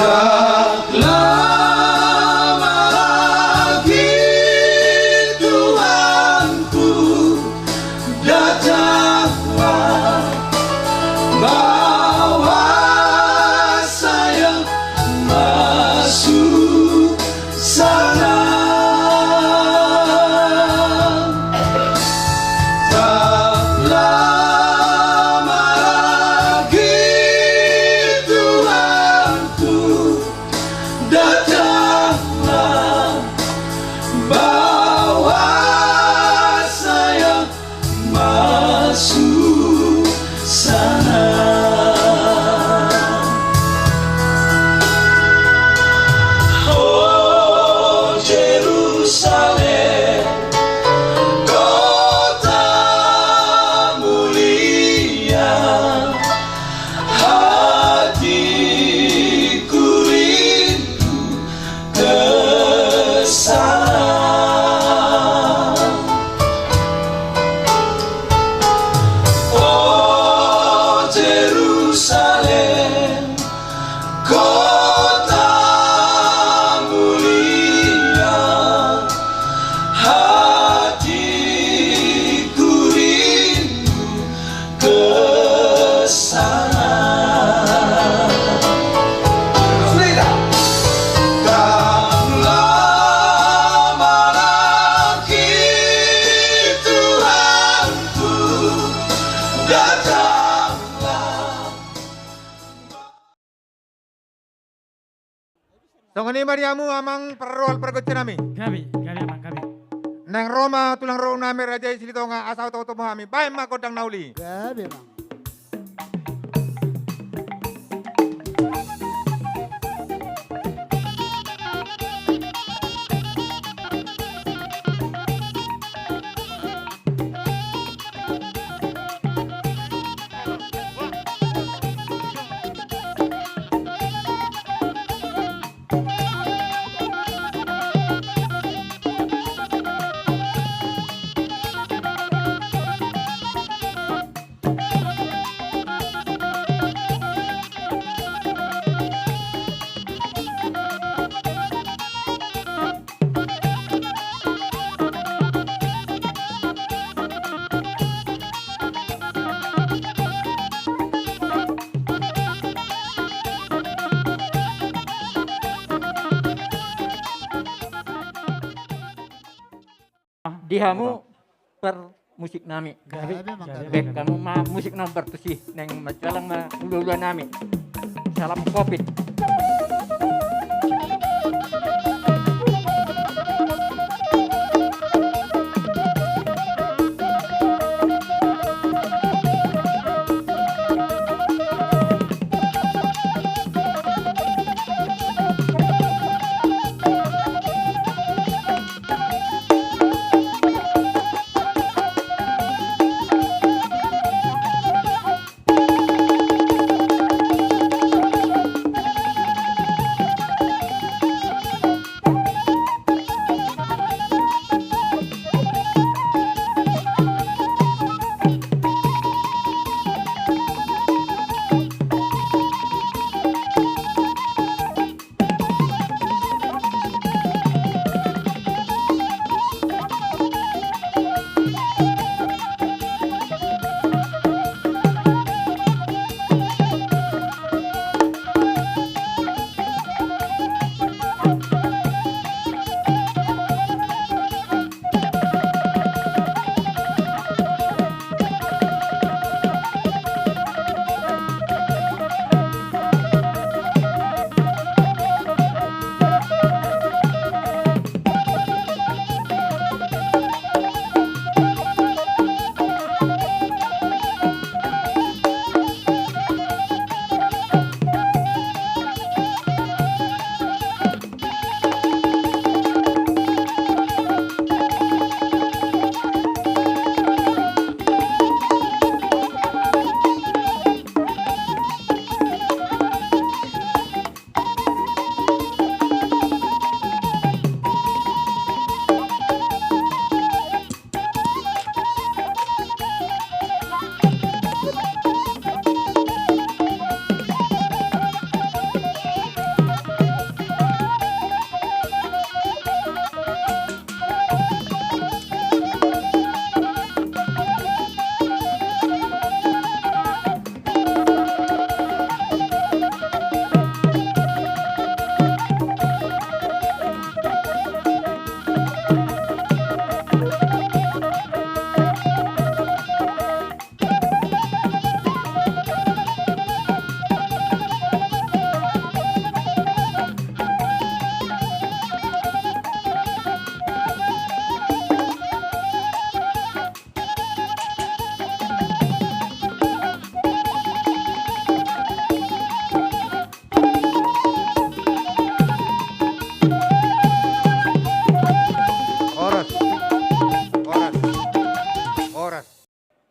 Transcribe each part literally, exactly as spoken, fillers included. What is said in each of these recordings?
Tetaplah maragi Tuhanku, datanglah, bawa saya masuk sana. Tetaplah maragi Tuhanku, datanglah, bawa saya masuk sana. Oh Jerusalem, kota mulia, hatiku rindu ke sana. Oh Jerusalem, kota mulia, hatiku rindu ke sana. Tetaplah maragi Tuhanku, datanglah. Songon i ma di hamu amang parroha pargonsi nami. Gabe, gabe amang, gabe. Naeng ro ma tulang rorobot nami Raja i Silitonga, asa hutoto ma hami, baen ma gondang na uli. Gabe amang. Di hamu parmusik nami. Gabe, gabe, amang, gabe. Baen hamu ma musik na partusi, naeng manjalang ma ulaula nami. Salam Covid.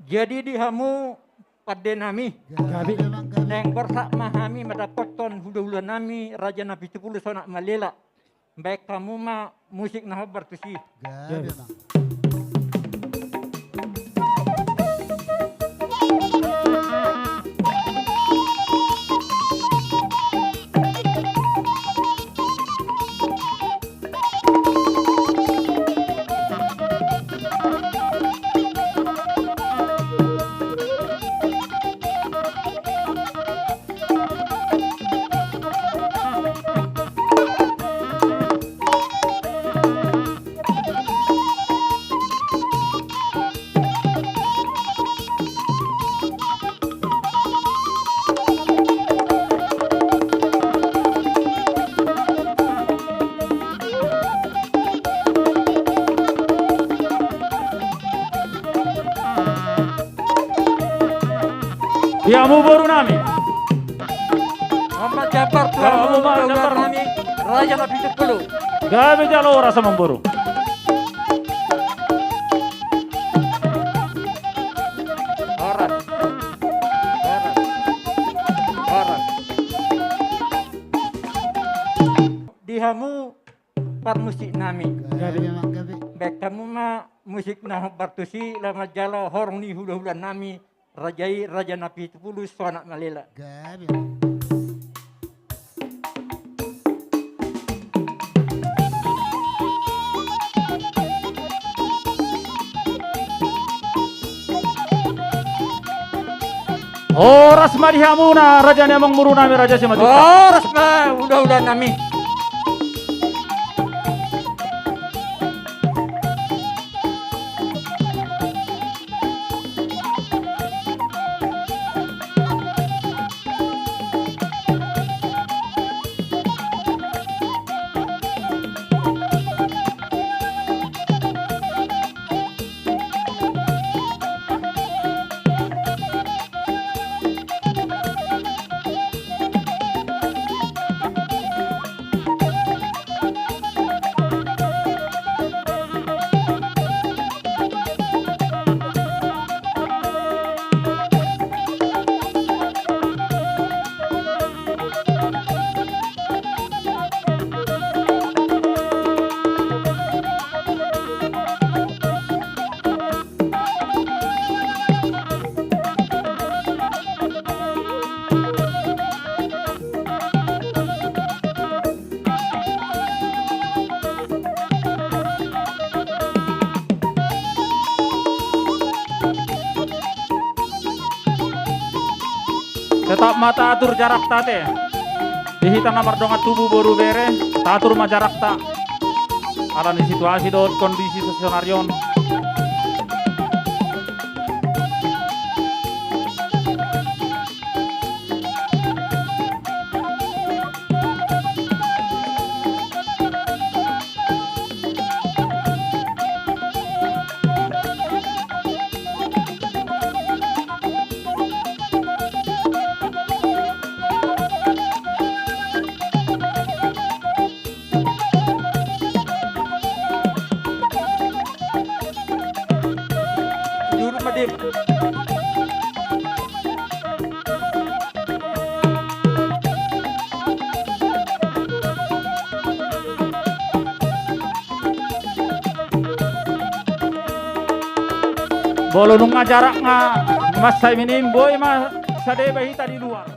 Jadi di hamu pande nami. Gabe. Naeng borsak ma hami mandapothon hulahula nami Raja Napitupulu Sonak Malela. Baen hamu ma musik na hombar tusi. Gabe, Amang. Di hamu boru nami. Selamat jambar tu hamu, jambar nami, Raja Napitupulu. Gabe jala horas ma amang boru. Horas. Horas. Horas. Di hamu parmusik nami. Gabe, Amang, gabe. Baen hamu ma musik na hombar tusi laho manjalo horong ni hulahula nami, raja i Raja Napitupulu Sonak Malela. Gabe, Amang. Horas ma di hamuna, raja ni amang boru nami, Raja Simanjuntak. Horas ma hulahula nami. Tetap ma taatur jarakta ate. Di hita na mardongan tubu boru bere, taatur ma jarakta. Ala ni situasi dohot kondisi sonari on. Juru Madim. Molo nunga jarak nga mansai minim, boi ma sadeba hita di luar.